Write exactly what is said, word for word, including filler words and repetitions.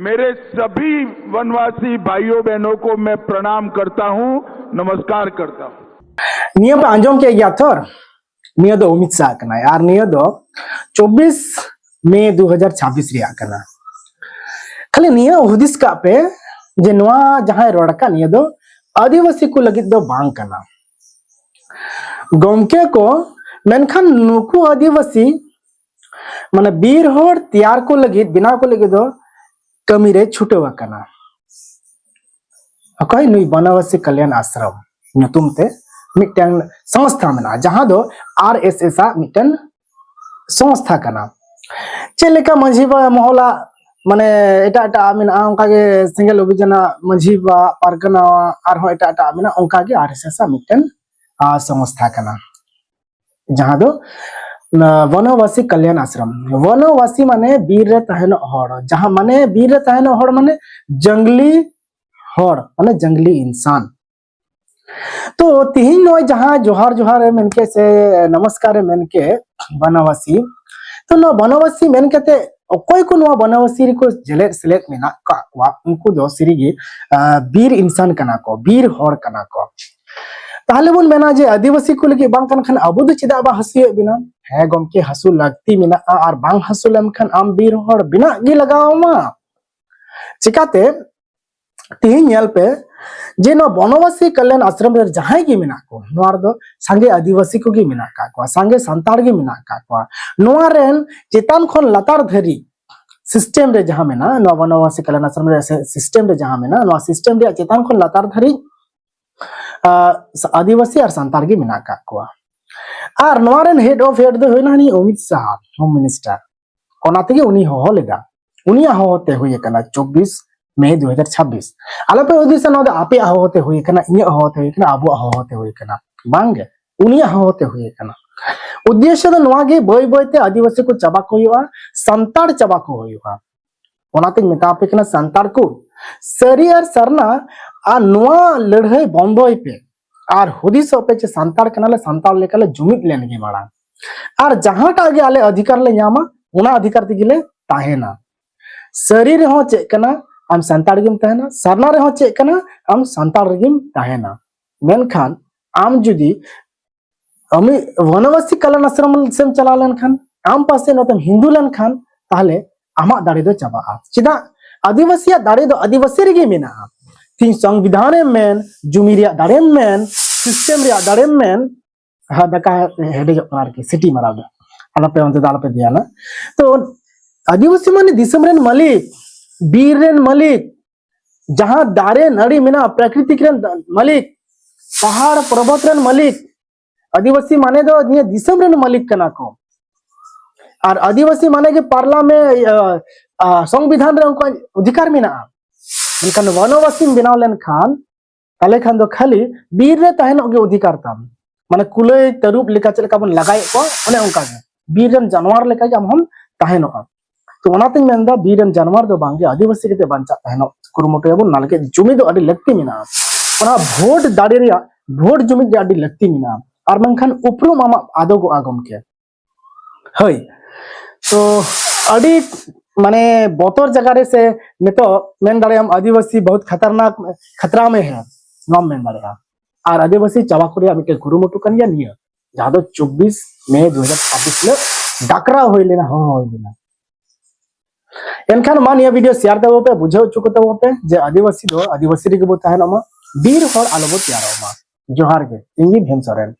मेरे सभी वनवासी भाइयों बहनों को मैं प्रणाम करता हूं, नमस्कार करता हूं। ᱱᱤᱭᱟᱹ ᱯᱮ ᱟᱸᱡᱚᱢ ᱠᱮᱫ ᱜᱮᱭᱟ ᱛᱷᱚᱨ? ᱱᱤᱭᱟᱹ ᱫᱚ ᱚᱢᱤᱛ ᱥᱟᱦ ᱠᱟᱱᱟᱭ ᱟᱨ ᱱᱤᱭᱟᱹ ᱫᱚ ᱪᱚᱵᱵᱤᱥ ᱢᱮ ᱫᱩ ᱦᱟᱡᱟᱨ ᱪᱷᱟᱵᱵᱤᱥ ᱨᱮᱭᱟᱜ ᱠᱟᱱᱟ᱾ ᱠᱷᱟᱹᱞᱤ ᱱᱤᱭᱟᱹ ᱦᱩᱫᱤᱥ ᱠᱟᱜ ᱯᱮ ᱡᱮ ᱱᱚᱣᱟ ᱡᱟᱦᱟᱸᱭ ᱨᱚᱲ ᱟᱠᱟᱫ ᱱᱤᱭᱟᱹ ᱫᱚ ᱟᱹᱫᱤᱵᱟᱹᱥᱤ ᱠᱚ ᱞᱟᱹᱜᱤᱫ ᱫᱚ ᱵᱟᱝ ᱠᱟᱱᱟ ᱜᱚᱢᱠᱮ ᱠᱚ᱾ ᱢᱮᱱᱠᱷᱟᱱ ᱱᱩᱠᱩ ᱟᱹᱫᱤᱵᱟᱹᱥᱤ ᱢᱟᱱᱮ ᱵᱤᱨ ᱦᱚᱲ ᱛᱮᱭᱟᱨ ᱠᱚ ᱞᱟᱹᱜᱤᱫ, ᱵᱮᱱᱟᱣ ᱠᱚ ᱞᱟᱹᱜᱤᱫ ᱫᱚ ᱠᱟᱹᱢᱤ ᱨᱮ ᱪᱷᱩᱴᱟᱹᱣ ᱟᱠᱟᱱᱟ᱾ ᱚᱠᱚᱭ? ᱱᱩᱭ ᱵᱚᱱᱚᱵᱟᱥᱤ ᱠᱟᱞᱭᱟᱱ ᱟᱥᱨᱚᱢ ᱧᱩᱛᱩᱢ ᱛᱮ ᱢᱤᱫᱴᱟᱝ ᱥᱚᱝᱥᱛᱷᱟ ᱢᱮᱱᱟᱜᱼᱟ, ᱡᱟᱦᱟᱸ ᱫᱚ ᱟᱨ ᱮᱥ ᱮᱥ ᱟᱜ ᱢᱤᱫᱴᱟᱝ ᱥᱚᱝᱥᱛᱷᱟ ᱠᱟᱱᱟ᱾ ᱪᱮᱫ ᱞᱮᱠᱟ ᱢᱟᱹᱡᱷᱤ ᱵᱟ ᱢᱚᱦᱚᱞᱟᱜ ᱢᱟᱱᱮ ᱮᱴᱟᱜ ᱮᱴᱟᱜ ᱢᱮᱱᱟᱜᱼᱟ, ᱚᱱᱠᱟᱜᱮ ᱥᱮᱸᱜᱮᱞ ᱚᱵᱷᱤᱡᱟᱱᱟᱜ ᱢᱟᱹᱡᱷᱤ ᱵᱟ ᱯᱟᱨᱜᱟᱱᱟ ᱟᱨᱦᱚᱸ ᱮᱴᱟᱜ ᱮᱴᱟᱜ ᱢᱮᱱᱟᱜᱼᱟ, ᱚᱱᱠᱟᱜᱮ ᱟᱨ ᱮᱥ ᱮᱥ ᱟᱜ ᱢᱤᱫᱴᱮᱱ ᱟᱨ ᱥᱚᱝᱥᱛᱷᱟ ᱠᱟᱱᱟ, ᱡᱟᱦᱟᱸ ᱫᱚ ᱚᱱᱟ ᱵᱚᱱᱚᱵᱟᱥᱤ ᱠᱟᱞᱭᱟᱱ ᱟᱥᱨᱚᱢ᱾ ᱵᱚᱱᱚᱵᱟᱥᱤ ᱢᱟᱱᱮ ᱵᱤᱨ ᱨᱮ ᱛᱟᱦᱮᱱᱚᱜ ᱦᱚᱲ, ᱡᱟᱦᱟᱸ ᱢᱟᱱᱮ ᱵᱤᱨ ᱨᱮ ᱛᱟᱦᱮᱱᱚᱜ ᱦᱚᱲ ᱢᱟᱱᱮ ᱡᱟᱝᱞᱤ ᱦᱚᱲ, ᱢᱟᱱᱮ ᱡᱟᱝᱞᱤ ᱤᱱᱥᱟᱱ᱾ ᱛᱚ ᱛᱤᱦᱤᱧ ᱱᱚᱜᱼᱚᱭ ᱡᱟᱦᱟᱸ ᱡᱚᱦᱟᱨ ᱡᱚᱦᱟᱨ ᱮ ᱢᱮᱱᱠᱮ ᱥᱮ ᱱᱚᱢᱚᱥᱠᱟᱨ ᱮ ᱢᱮᱱᱠᱮ ᱵᱚᱱᱚᱵᱟᱥᱤ, ᱛᱚ ᱱᱚᱣᱟ ᱵᱚᱱᱚᱵᱟᱥᱤ ᱢᱮᱱ ᱠᱟᱛᱮ ᱚᱠᱚᱭ ᱠᱚ ᱱᱚᱣᱟ ᱵᱚᱱᱚᱵᱟᱥᱤ ᱨᱮᱠᱚ ᱡᱮᱞᱮᱫ ᱥᱮᱞᱮᱫ ᱢᱮᱱᱟᱜ ᱠᱟᱜ ᱠᱚᱣᱟ, ᱩᱱᱠᱩ ᱫᱚ ᱥᱟᱹᱨᱤᱜᱮ ᱟᱸ, ᱵᱤᱨ ᱤᱱᱥᱟᱱ ᱠᱟᱱᱟ ᱠᱚ, ᱵᱤᱨ ᱦᱚᱲ ᱠᱟᱱᱟ ᱠᱚ᱾ ᱛᱟᱦᱞᱮ ᱵᱚᱱ ᱢᱮᱱᱟ ᱡᱮ ᱟᱹᱫᱤᱵᱟᱹᱥᱤ ᱠᱚ ᱞᱟᱹᱜᱤᱫ ᱵᱟᱝ ᱠᱟᱱ ᱠᱷᱟᱱ ᱟᱵᱚ ᱫᱚ ᱪᱮᱫᱟᱜ ᱵᱟ ᱦᱟᱹᱥᱩᱭᱮᱫ ᱵᱮᱱᱟ? ᱦᱮᱸ ᱜᱚᱢᱠᱮ, ᱦᱟᱹᱥᱩ ᱞᱟᱹᱠᱛᱤ ᱢᱮᱱᱟᱜᱼᱟ, ᱟᱨ ᱵᱟᱝ ᱦᱟᱹᱥᱩ ᱞᱮᱱᱠᱷᱟᱱ ᱟᱢ ᱵᱤᱨ ᱦᱚᱲ ᱵᱮᱱᱟᱜ ᱜᱮ ᱞᱟᱜᱟᱣ ᱟᱢᱟ᱾ ᱪᱤᱠᱟᱛᱮ? ᱛᱤᱦᱤᱧ ᱧᱮᱞ ᱯᱮ ᱡᱮ ᱱᱚᱣᱟ ᱵᱚᱱᱚᱵᱟᱥᱤ ᱠᱟᱞᱭᱟᱱ ᱟᱥᱨᱚᱢ ᱨᱮ ᱡᱟᱦᱟᱸᱭ ᱜᱮ ᱢᱮᱱᱟᱜ ᱠᱚ, ᱱᱚᱣᱟ ᱨᱮᱫᱚ ᱥᱟᱸᱜᱮ ᱟᱹᱫᱤᱵᱟᱹᱥᱤ ᱠᱚᱜᱮ ᱢᱮᱱᱟᱜ ᱠᱟᱜ ᱠᱚᱣᱟ, ᱥᱟᱸᱜᱮ ᱥᱟᱱᱛᱟᱲ ᱜᱮ ᱢᱮᱱᱟᱜ ᱠᱟᱜ ᱠᱚᱣᱟ᱾ ᱱᱚᱣᱟ ᱨᱮᱱ ᱪᱮᱛᱟᱱ ᱠᱷᱚᱱ ᱞᱟᱛᱟᱨ ᱫᱷᱟᱹᱨᱤᱡ ᱥᱤᱥᱴᱮᱢ ᱨᱮ ᱡᱟᱦᱟᱸ ᱢᱮᱱᱟᱜᱼᱟ, ᱱᱚᱣᱟ ᱵᱚᱱᱚᱵᱟᱥᱤ ᱠᱟᱞᱭᱟᱱ ᱟᱥᱨᱚᱢ ᱨᱮ ᱥᱤᱥᱴᱮᱢ ᱨᱮ ᱡᱟᱦᱟᱸ ᱢᱮᱱᱟᱜᱼᱟ, ᱱᱚᱣᱟ ᱥᱤᱥᱴᱮᱢ ᱨᱮᱭᱟᱜ ᱪᱮᱛᱟᱱ ᱠᱷᱚᱱ ᱞᱟᱛᱟᱨ ᱫᱷᱟᱹᱨᱤᱡ ᱟᱸ, ᱟᱹᱫᱤᱵᱟᱹᱥᱤ ᱟᱨ ᱥᱟᱱᱛᱟᱲ ᱜᱮ ᱢᱮᱱᱟᱜ ᱠᱟᱜ ᱠᱚᱣᱟ᱾ ᱟᱨ ᱱᱚᱣᱟ ᱨᱮᱱ ᱦᱮᱰ ᱚᱯᱷ ᱦᱮᱰ ᱫᱚ ᱦᱩᱭᱱᱟ ᱦᱟᱹᱱᱤ ᱚᱢᱤᱛ ᱥᱟᱦᱟ, ᱦᱳᱢ ᱢᱤᱱᱤᱥᱴᱟᱨ᱾ ᱚᱱᱟ ᱛᱮᱜᱮ ᱩᱱᱤ ᱦᱚᱦᱚ ᱞᱮᱫᱟ, ᱩᱱᱤᱭᱟᱜ ᱦᱚᱦᱚ ᱛᱮ ᱦᱩᱭ ᱟᱠᱟᱱᱟ ᱪᱚᱵᱵᱤᱥ ᱢᱮ ᱫᱩ ᱦᱟᱡᱟᱨ ᱪᱷᱟᱵᱵᱤᱥ᱾ ᱟᱞᱚᱯᱮ ᱦᱩᱫᱤᱥᱟ ᱱᱚᱣᱟ ᱫᱚ ᱟᱯᱮᱭᱟᱜ ᱦᱚᱦᱚ ᱛᱮ ᱦᱩᱭ ᱟᱠᱟᱱᱟ, ᱤᱧᱟᱹᱜ ᱦᱚᱦᱚ ᱛᱮ ᱦᱩᱭ ᱟᱠᱟᱱᱟ, ᱟᱵᱚᱣᱟᱜ ᱦᱚᱦᱚ ᱛᱮ ᱦᱩᱭ ᱟᱠᱟᱱᱟ, ᱵᱟᱝᱜᱮ, ᱩᱱᱤᱭᱟᱜ ᱦᱚᱦᱚ ᱛᱮ ᱦᱩᱭ ᱟᱠᱟᱱᱟ᱾ ᱩᱫᱽᱫᱮᱥᱥᱚ ᱫᱚ ᱱᱚᱣᱟ ᱜᱮ, ᱵᱟᱹᱭ ᱵᱟᱹᱭ ᱛᱮ ᱟᱹᱫᱤᱵᱟᱹᱥᱤ ᱠᱚ ᱪᱟᱵᱟ ᱠᱚ ᱦᱩᱭᱩᱜᱼᱟ, ᱥᱟᱱᱛᱟᱲ ᱪᱟᱵᱟ ᱠᱚ ᱦᱩᱭᱩᱜᱼᱟ᱾ ᱚᱱᱟᱛᱮᱧ ᱢᱮᱛᱟ ᱟᱯᱮ ᱠᱟᱱᱟ ᱥᱟᱱᱛᱟᱲ ᱠᱚ, ᱥᱟᱹᱨᱤ ᱟᱨ ᱥᱟᱨᱱᱟ ᱟᱨ ᱱᱚᱣᱟ ᱞᱟᱹᱲᱦᱟᱹᱭ ᱵᱚᱱᱫᱚᱭ ᱯᱮ᱾ ᱟᱨ ᱦᱩᱫᱤᱥᱚᱜ ᱯᱮ ᱡᱮ ᱥᱟᱱᱛᱟᱲ ᱠᱟᱱᱟᱞᱮ, ᱥᱟᱱᱛᱟᱲ ᱞᱮᱠᱟᱞᱮ ᱡᱩᱢᱤᱫ ᱞᱮᱱ ᱜᱮ ᱢᱟᱲᱟᱝ᱾ ᱟᱨ ᱡᱟᱦᱟᱸᱴᱟᱜ ᱜᱮ ᱟᱞᱮ ᱚᱫᱷᱤᱠᱟᱨ ᱞᱮ ᱧᱟᱢᱟ, ᱚᱱᱟ ᱚᱫᱷᱤᱠᱟᱨ ᱛᱮᱜᱮ ᱞᱮ ᱛᱟᱦᱮᱱᱟ᱾ ᱥᱟᱹᱨᱤ ᱨᱮᱦᱚᱸ ᱪᱮᱫ ᱠᱟᱱᱟ, ᱟᱢ ᱥᱟᱱᱛᱟᱲ ᱜᱮᱢ ᱛᱟᱦᱮᱱᱟ᱾ ᱥᱟᱨᱱᱟ ᱨᱮᱦᱚᱸ ᱪᱮᱫ ᱠᱟᱱᱟ, ᱟᱢ ᱥᱟᱱᱛᱟᱲ ᱨᱮᱜᱮᱢ ᱛᱟᱦᱮᱱᱟ᱾ ᱢᱮᱱᱠᱷᱟᱱ ᱟᱢ ᱡᱩᱫᱤ ᱟᱢᱤ ᱵᱚᱱᱚᱵᱟᱥᱤ ᱠᱟᱞᱟᱱ ᱟᱥᱨᱚᱢ ᱥᱮᱢ ᱪᱟᱞᱟᱣ ᱞᱮᱱᱠᱷᱟᱱ, ᱟᱢ ᱯᱟᱥᱮ ᱱᱚᱛᱮᱢ ᱦᱤᱱᱫᱩ ᱞᱮᱱᱠᱷᱟᱱ, ᱛᱟᱦᱞᱮ ᱟᱢᱟᱜ ᱫᱟᱲᱮ ᱫᱚ ᱪᱟᱵᱟᱜᱼᱟ᱾ ᱪᱮᱫᱟᱜ? ᱟᱹᱫᱤᱵᱟᱹᱥᱤᱭᱟᱜ ᱫᱟᱲᱮ ᱫᱚ ᱟᱹᱫᱤᱵᱟᱹᱥᱤ ᱨᱮᱜᱮ ᱢᱮᱱᱟᱜᱼᱟ᱾ ᱛᱤᱦᱤᱧ ᱥᱚᱝᱵᱤᱫᱷᱟᱱ ᱮᱢ ᱢᱮᱱ, ᱡᱩᱢᱤ ᱨᱮᱭᱟᱜ ᱫᱟᱲᱮᱢ ᱢᱮᱱ, ᱥᱤᱥᱴᱮᱢ ᱨᱮᱭᱟᱜ ᱫᱟᱲᱮᱢ ᱢᱮᱱ, ᱦᱟ, ᱫᱟᱠᱟ ᱦᱮᱰᱮᱡᱚᱜ ᱠᱟᱱᱟ ᱟᱨᱠᱤ, ᱥᱤᱴᱤ ᱢᱟᱨᱟᱣ ᱫᱟ᱾ ᱟᱞᱚᱯᱮ ᱚᱱᱛᱮ ᱫᱚ ᱟᱞᱚᱯᱮ ᱫᱷᱮᱭᱟᱱᱟ᱾ ᱛᱚ ᱟᱹᱫᱤᱵᱟᱹᱥᱤ ᱢᱟᱱᱮ ᱫᱤᱥᱚᱢ ᱨᱮᱱ ᱢᱟᱹᱞᱤᱠ, ᱵᱤᱨ ᱨᱮᱱ ᱢᱟᱹᱞᱤᱠ, ᱡᱟᱦᱟᱸ ᱫᱟᱨᱮ ᱱᱟᱹᱲᱤ ᱢᱮᱱᱟᱜᱼᱟ, ᱯᱨᱟᱠᱨᱤᱛᱤᱠ ᱨᱮᱱ ᱢᱟᱹᱞᱤᱠ, ᱯᱟᱦᱟᱲ ᱯᱚᱨᱵᱚᱛ ᱨᱮᱱ ᱢᱟᱹᱞᱤᱠ᱾ ᱟᱹᱫᱤᱵᱟᱹᱥᱤ ᱢᱟᱱᱮ ᱫᱚ ᱱᱤᱭᱟᱹ ᱫᱤᱥᱚᱢ ᱨᱮᱱ ᱢᱟᱹᱞᱤᱠ ᱠᱟᱱᱟ ᱠᱚ᱾ ᱟᱨ ᱟᱹᱫᱤᱵᱟᱹᱥᱤ ᱢᱟᱱᱮ ᱜᱮ ᱯᱟᱨᱞᱟᱢᱮᱱᱴ, ᱤᱭᱟᱹ, ᱟ, ᱥᱚᱝᱵᱤᱫᱷᱟᱱ ᱨᱮ ᱩᱱᱠᱩᱣᱟᱜ ᱚᱫᱷᱤᱠᱟᱨ ᱢᱮᱱᱟᱜᱼᱟ᱾ ᱢᱮᱱᱠᱷᱟᱱ ᱵᱚᱱᱚᱵᱟᱥᱤᱢ ᱵᱮᱱᱟᱣ ᱞᱮᱱᱠᱷᱟᱱ, ᱛᱟᱦᱞᱮ ᱠᱷᱟᱱ ᱫᱚ ᱠᱷᱟᱹᱞᱤ ᱵᱤᱨ ᱨᱮ ᱛᱟᱦᱮᱱᱚᱜ ᱜᱮ ᱚᱫᱷᱤᱠᱟᱨ ᱛᱟᱢ᱾ ᱢᱟᱱᱮ ᱠᱩᱞᱟᱹᱭ ᱛᱟᱹᱨᱩᱵ ᱞᱮᱠᱟ ᱪᱮᱫ ᱞᱮᱠᱟ ᱵᱚᱱ ᱞᱟᱜᱟᱭᱮᱫ ᱠᱚᱣᱟ, ᱚᱱᱮ ᱚᱱᱠᱟ ᱜᱮ ᱵᱤᱨ ᱨᱮᱱ ᱡᱟᱱᱣᱟᱨ ᱞᱮᱠᱟ ᱜᱮ ᱟᱢ ᱦᱚᱸᱢ ᱛᱟᱦᱮᱱᱚᱜᱼᱟ᱾ ᱛᱚ ᱚᱱᱟᱛᱤᱧ ᱢᱮᱱᱫᱟ, ᱵᱤᱨ ᱨᱮᱱ ᱡᱟᱱᱣᱟᱨ ᱫᱚ ᱵᱟᱝᱜᱮ, ᱟᱹᱫᱤᱵᱟᱹᱥᱤ ᱠᱟᱛᱮ ᱵᱟᱧᱪᱟᱜ ᱛᱟᱦᱮᱱᱚᱜ ᱠᱩᱨᱩᱢᱩᱴᱩᱭᱟᱵᱚᱱ᱾ ᱚᱱᱟ ᱞᱟᱹᱜᱤᱫ ᱡᱩᱢᱤᱫ ᱫᱚ ᱟᱹᱰᱤ ᱞᱟᱹᱠᱛᱤ ᱢᱮᱱᱟᱜᱼᱟ᱾ ᱚᱱᱟ ᱵᱷᱳᱴ ᱫᱟᱲᱮ ᱨᱮᱭᱟᱜ, ᱵᱷᱳᱴ ᱡᱩᱢᱤᱫ ᱨᱮᱭᱟᱜ ᱟᱹᱰᱤ ᱞᱟᱹᱠᱛᱤ ᱢᱮᱱᱟᱜᱼᱟ᱾ ᱟᱨ ᱵᱟᱝᱠᱷᱟᱱ ᱩᱯᱨᱩᱢ ᱟᱢᱟᱜ ᱟᱫᱚᱜᱚᱜᱼᱟ ᱜᱚᱢᱠᱮ᱾ ᱦᱳᱭ, ᱛᱚ ᱟᱹᱰᱤ ᱢᱟᱱᱮ ᱵᱚᱛᱚᱨ ᱡᱟᱭᱜᱟ ᱨᱮ ᱥᱮ ᱱᱤᱛᱚᱜ ᱢᱮᱱ ᱫᱟᱲᱮᱭᱟᱜᱼᱟᱢ ᱟᱹᱫᱤᱵᱟᱹᱥᱤ ᱵᱚᱦᱩᱛ ᱠᱷᱟᱛᱟᱨᱱᱟᱠ, ᱠᱷᱟᱛᱨᱟ ᱢᱮ ᱦᱮᱸ, ᱱᱚᱣᱟᱢ ᱢᱮᱱ ᱫᱟᱲᱮᱭᱟᱜᱼᱟ᱾ ᱟᱨ ᱟᱹᱫᱤᱵᱟᱹᱥᱤ ᱪᱟᱵᱟ ᱠᱚ ᱨᱮᱭᱟᱜ ᱢᱤᱫᱴᱮᱱ ᱠᱩᱨᱩᱢᱩᱴᱩ ᱠᱟᱱ ᱜᱮᱭᱟ ᱱᱤᱭᱟᱹ, ᱡᱟᱦᱟᱸ ᱫᱚ ᱪᱚᱵᱵᱤᱥ ᱢᱮ ᱫᱩ ᱦᱟᱡᱟᱨ ᱪᱷᱟᱵᱵᱤᱥ ᱦᱤᱞᱳᱜ ᱰᱟᱠᱨᱟᱣ ᱦᱩᱭ ᱞᱮᱱᱟ, ᱦᱚᱦᱚ ᱦᱩᱭ ᱞᱮᱱᱟ᱾ ᱮᱱᱠᱷᱟᱱ ᱢᱟ ᱱᱤᱭᱟᱹ ᱵᱷᱤᱰᱤᱭᱳ ᱥᱮᱭᱟᱨ ᱛᱟᱵᱚ ᱯᱮ, ᱵᱩᱡᱷᱟᱹᱣ ᱦᱚᱪᱚ ᱠᱚ ᱛᱟᱵᱚ ᱯᱮ ᱡᱮ ᱟᱹᱫᱤᱵᱟᱹᱥᱤ ᱫᱚ ᱟᱹᱫᱤᱵᱟᱹᱥᱤ ᱨᱮᱜᱮ ᱵᱚ ᱛᱟᱦᱮᱱᱚᱜ ᱢᱟ, ᱵᱤᱨ ᱦᱚᱲ ᱟᱞᱚ ᱵᱚ ᱛᱮᱭᱟᱨᱚᱜ ᱢᱟ᱾ ᱡᱚᱦᱟᱨ ᱜᱮ, ᱤᱧ ᱜᱮ ᱵᱷᱤᱢ ᱥᱚᱨᱮᱱ᱾